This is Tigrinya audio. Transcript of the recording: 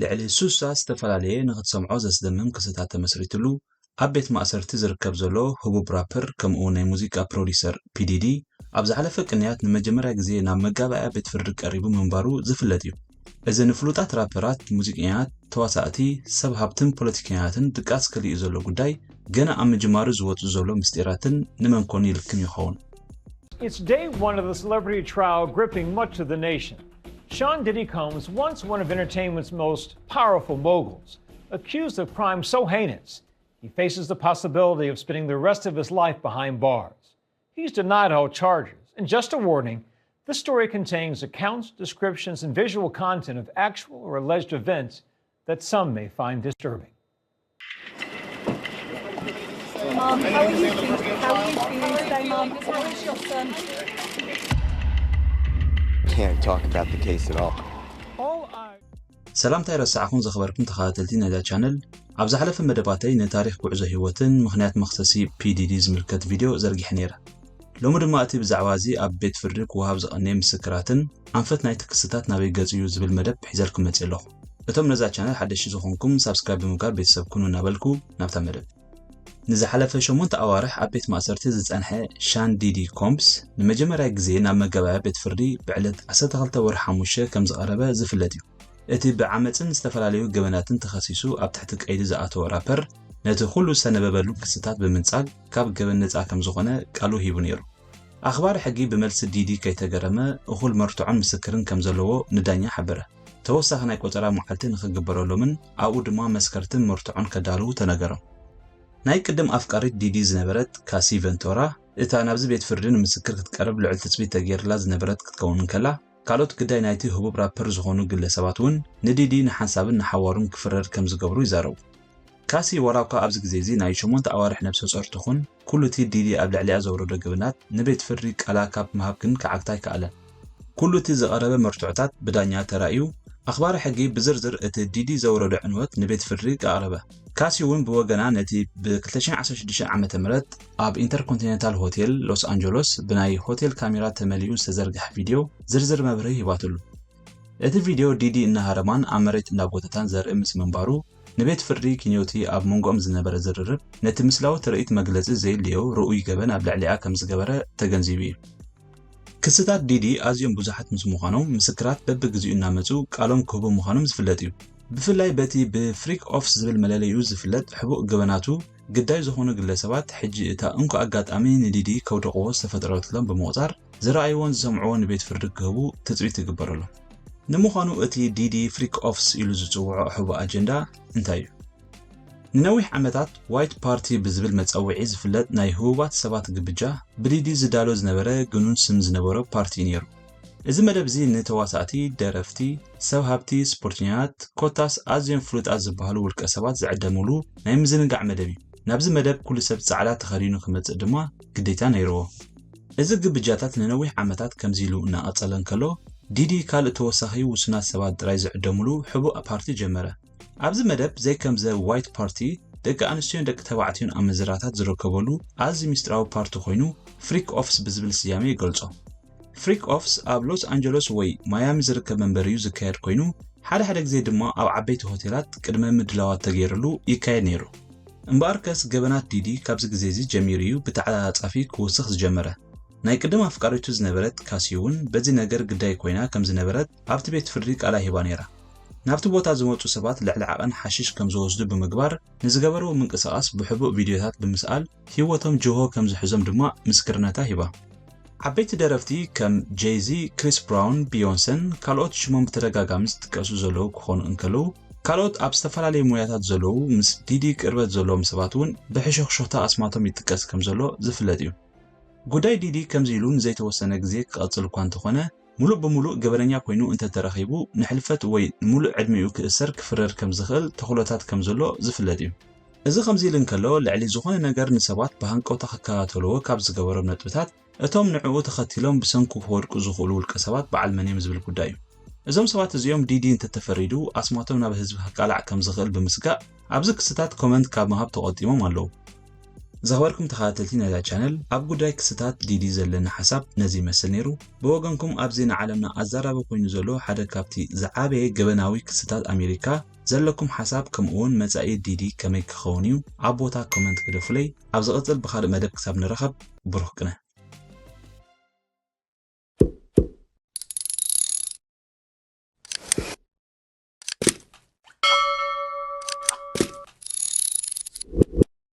ልዕሊ ሱሳ ዝተፈላለየ ንኽትሰምዖ ዘስደምም ክስታት ተመስሪትሉ ኣብ ቤት ማእሰርቲ ዝርከብ ዘሎ ህቡብ ራፐር ከምኡ ናይ ሙዚቃ ፕሮዲሰር ፒዲዲ ኣብ ዝሓለፈ ቅንያት ንመጀመርያ ግዜ ናብ መጋባእያ ቤት ፍርዲ ቀሪቡ ምንባሩ ዝፍለጥ እዩ። እዚ ንፍሉጣት ራፐራት፣ ሙዚቀኛት፣ ተዋሳእቲ፣ ሰብ ሃብትን ፖለቲከኛትን ድቃስ ከሊኡ ዘሎ ጉዳይ ገና ኣብ ምጅማሩ ዝወጹ ዘሎ ምስጢራትን ንመን ኮን ይልክም ይኸውን? It's day one of the celebrity trial gripping much of the nation. Sean Diddy Combs, once one of entertainment's most powerful moguls, accused of crimes so heinous, he faces the possibility of spending the rest of his life behind bars. He's denied all charges, and just a warning, this story contains accounts, descriptions, and visual content of actual or alleged events that some may find disturbing. Mom, how are you feeling? How are you feeling today, Mom? How is your son? Can't talk about the case at all. All I ሰላምታ ይረሳዕኹም ዘኽበርኩም ተኸታተልቲ ናይዛ ቻነል። ኣብ ዝሓለፈ መደባተይ ንታሪኽ ጉዕዞ ህይወትን ምኽንያት መኽሰሲ ፒዲዲ ዝምልከት ቪድዮ ዘርጊሐ ነይረ። ሎሚ ድማ እቲ ብዛዕባ እዚ ኣብ ቤት ፍርዲ ክወሃብ ዝቐነየ ምስክራትን ኣንፈት ናይቲ ክስታት ናበይ ገጹ እዩ ዝብል መደብ ሒዘልኩም መጺእ ኣለኹ። እቶም ነዛ ቻነል ሓደሽቲ ዝኾንኩም ሳብስክራይብ ብምግባር ቤተሰብ ኩኑ እናበልኩ ናብታ መደብ። ንዝሓለፈ ሸሞንተ ኣዋርሕ ኣብ ቤት ማእሰርቲ ዝጸንሐ ሻን ዲዲ ኮምፕስ ንመጀመርያ ግዜ ናብ መጋባእያ ቤት ፍርዲ ብዕለት ዓሰርተ ክልተ ወርሒ ሓሙሽተ ከም ዝቐረበ ዝፍለጥ እዩ። እቲ ብዓመጽን ዝተፈላለዩ ገበናትን ተኸሲሱ ኣብ ትሕቲ ቀይዲ ዝኣተወ ራፐር ነቲ ኩሉ ዝተነበበሉ ክስታት ብምንጻግ ካብ ገበን ነጻ ከም ዝኾነ ቃሉ ሂቡ ነይሩ። ኣኽባሪ ሕጊ ብመልሲ ዲዲ ከይተገረመ እኹል መርትዖን ምስክርን ከም ዘለዎ ንዳኛ ሓበረ። ተወሳኺ ናይ ቆጸራ መዓልቲ ንኽግበረሎምን ኣብኡ ድማ መስከርትን መርትዖን ከዳልዉ ተነገሮም። ናይ ቅድም ኣፍቃሪት ዲዲ ዝነበረት ካሲ ቨንቶራ እታ ናብዚ ቤት ፍርዲ ንምስክር ክትቀርብ ልዑል ትጽቢት ተገይርላ ዝነበረት ክትከውን እንከላ፣ ካልኦት ግዳይ ናይቲ ህቡብ ራፐር ዝኾኑ ግለሰባት እውን ንዲዲ ንሓንሳብን ንሓዋሩን ክፍረድ ከም ዝገብሩ ይዛረቡ። ካሲ ዋላ እኳ ኣብዚ ግዜ እዚ ናይ ሸሞንተ ኣዋርሕ ነብሰ ጾር ትኹን፣ ኩሉ እቲ ዲዲ ኣብ ልዕሊኣ ዘውረዶ ገበናት ንቤት ፍርዲ ቃላ ካብ ምሃብ ግን ክዓግታ ኣይከኣለን። ኩሉ እቲ ዝቐረበ መርትዖታት ብዳኛ ተራእዩ፣ ኣኽባሪ ሕጊ ብዝርዝር እቲ ዲዲ ዘውረዶ ዕንወት ንቤት ፍርዲ ኣቕረበ። ካሲ እውን ብወገና ነቲ ብ ክልተ ሽሕን ዓሰርተ ሽዱሽተ ዓመተ ምህረት ኣብ ኢንተርኮንቲኔንታል ሆቴል ሎስ ኣንጀሎስ ብናይ ሆቴል ካሜራ ተመሊኡ ዝተዘርግሐ ቪድዮ ዝርዝር መብርሂ ሂባትሉ። እቲ ቪድዮ ዲዲ እናሃረማን ኣብ መሬት እናጎተታን ዘርኢ ምስ ምንባሩ፣ ንቤት ፍርዲ ኪንዮቲ ኣብ መንጎኦም ዝነበረ ዝርርብ ነቲ ምስላዊ ትርኢት መግለጺ ዘየድልዮ ርኡይ ገበን ኣብ ልዕሊኣ ከም ዝገበረ ተገንዚቡ እዩ። ክስታት ዲዲ ኣዝዮም ብዙሓት ምስ ምዃኖም፣ ምስክራት በብግዜኡ እናመጹ ቃሎም ክህቡ ምዃኖም ዝፍለጥ እዩ። ብፍላይ በቲ ብፍሪክ ኦፍስ ዝብል መለለይኡ ዝፍለጥ ሕቡእ ገበናቱ ግዳይ ዝኾኑ ግለሰባት፣ ሕጂ እታ እንኮ ኣጋጣሚ ንዲዲ ከውድቕዎ ዝተፈጠረትሎም ብምቑጻር፣ ዝረኣይዎን ዝሰምዕዎን ንቤት ፍርዲ ክህቡ ትጽቢት ይግበረሎም። ንምዃኑ እቲ ዲዲ ፍሪክ ኦፍስ ኢሉ ዝጽውዖ ሕቡእ ኣጀንዳ እንታይ እዩ? ንነዊሕ ዓመታት ዋይት ፓርቲ ብዝብል መጸውዒ ዝፍለጥ ናይ ህቡባት ሰባት ግብጃ ብዲዲ ዝዳሎ ዝነበረ ግኑን ስም ዝነበሮ ፓርቲ እዩ ነይሩ። እዚ መደብ እዚ ንተዋሳእቲ፣ ደረፍቲ፣ ሰብ ሃብቲ፣ ስፖርተኛታት፣ ኮታስ ኣዝዮም ፍሉጣት ዝበሃሉ ውልቀ ሰባት ዝዕደምሉ ናይ ምዝንጋዕ መደብ እዩ። ናብዚ መደብ ኩሉ ሰብ ጻዕዳ ተኸዲኑ ክመጽእ ድማ ግዴታ ነይርዎ። እዚ ግብጃታት ንነዊሕ ዓመታት ከምዚ ኢሉ እናቐጸለ እንከሎ፣ ዲዲ ካልእ ተወሳኺ ውሱናት ሰባት ጥራይ ዝዕደምሉ ሕቡእ ፓርቲ ጀመረ። ኣብዚ መደብ ዘይከም ዘ ዋይት ፓርቲ፣ ደቂ ኣንስትዮን ደቂ ተባዕትዮን ኣመንዝራታት ዝርከበሉ ኣዝዩ ሚስጥራዊ ፓርቲ ኮይኑ፣ ፍሪክ ኦፍስ ብዝብል ስያሜ ይገልጾ። ፍሪክ ኦፍስ ኣብ ሎስ ኣንጀሎስ ወይ ማያሚ ዝርከብ መንበሪኡ ዝካየድ ኮይኑ፣ ሓደ ሓደ ግዜ ድማ ኣብ ዓበይቲ ሆቴላት ቅድመ ምድላዋት ተገይርሉ ይካየድ ነይሩ። እምበኣርከስ ገበናት ዲዲ ካብዚ ግዜ እዚ ጀሚሩ እዩ ብተዓጻጻፊ ክውስኽ ዝጀመረ። ናይ ቅድም ኣፍቃሪቱ ዝነበረት ካሲ እውን በዚ ነገር ግዳይ ኮይና ከም ዝነበረት ኣብቲ ቤት ፍርዲ ቃላ ሂባ ነይራ። ናብቲ ቦታ ዝመጹ ሰባት ልዕሊ ዓቐን ሓሽሽ ከም ዝወስዱ ብምግባር፣ ንዝገበርዎ ምንቅስቓስ ብሕቡእ ቪድዮታት ብምስኣል ህይወቶም ጅሆ ከም ዝሕዞም ድማ ምስክርነታ ሂባ። ዓበይቲ ደረፍቲ ከም ጄይዚ፣ ክሪስ ብራውን፣ ቢዮንሰን ካልኦት ሽሞም ብተደጋጋሚ ዝጥቀሱ ዘለዉ ክኾኑ እንከለዉ፣ ካልኦት ኣብ ዝተፈላለዩ ሞያታት ዘለዉ ምስ ዲዲ ቅርበት ዘለዎም ሰባት እውን ብሕሾኽሾኽታ ኣስማቶም ይጥቀስ ከም ዘሎ ዝፍለጥ እዩ። ጉዳይ ዲዲ ከምዚ ኢሉ ንዘይተወሰነ ግዜ ክቐጽል እኳ እንተኾነ፣ ሙሉእ ብሙሉእ ገበነኛ ኮይኑ እንተተረኺቡ ንሕልፈት ወይ ንሙሉእ ዕድሚኡ ክእሰር ክፍረድ ከም ዝኽእል ተኽእሎታት ከም ዘሎ ዝፍለጥ እዩ። እዚ ከምዚ ኢሉ እንከሎ፣ ልዕሊ ዝኾነ ነገር ንሰባት ብሃንቀውታ ክከታተልዎ ካብ ዝገበሮም ነጥብታት፣ እቶም ንዕኡ ተኸቲሎም ብሰንኩ ክወድቁ ዝኽእሉ ውልቀ ሰባት በዓል መን እዮም ዝብል ጉዳይ እዩ። እዞም ሰባት እዚኦም ዲዲ እንተተፈሪዱ ኣስማቶም ናብ ህዝቢ ክቃላዕ ከም ዝኽእል ብምስጋእ ኣብዚ ክስታት ኮመንት ካብ ምሃብ ተቖጢቦም ኣለዉ። ዘኽበርኩም ተኸታተልቲ ናይዛ ቻነል፣ ኣብ ጉዳይ ክስታት ዲዲ ዘለኒ ሓሳብ ነዚ ይመስል ነይሩ። ብወገንኩም ኣብዚ ንዓለምና ኣዛራቢ ኮይኑ ዘሎ ሓደ ካብቲ ዝዓበየ ገበናዊ ክስታት ኣሜሪካ ዘለኩም ሓሳብ ከምኡ እውን መጻኢ ዲዲ ከመይ ክኸውን እዩ ኣብ ቦታ ኮመንት ግደፉለይ። ኣብ ዝቕጽል ብኻልእ መደብ ክሳብ ንራኸብ ብሩኽ ቅነ።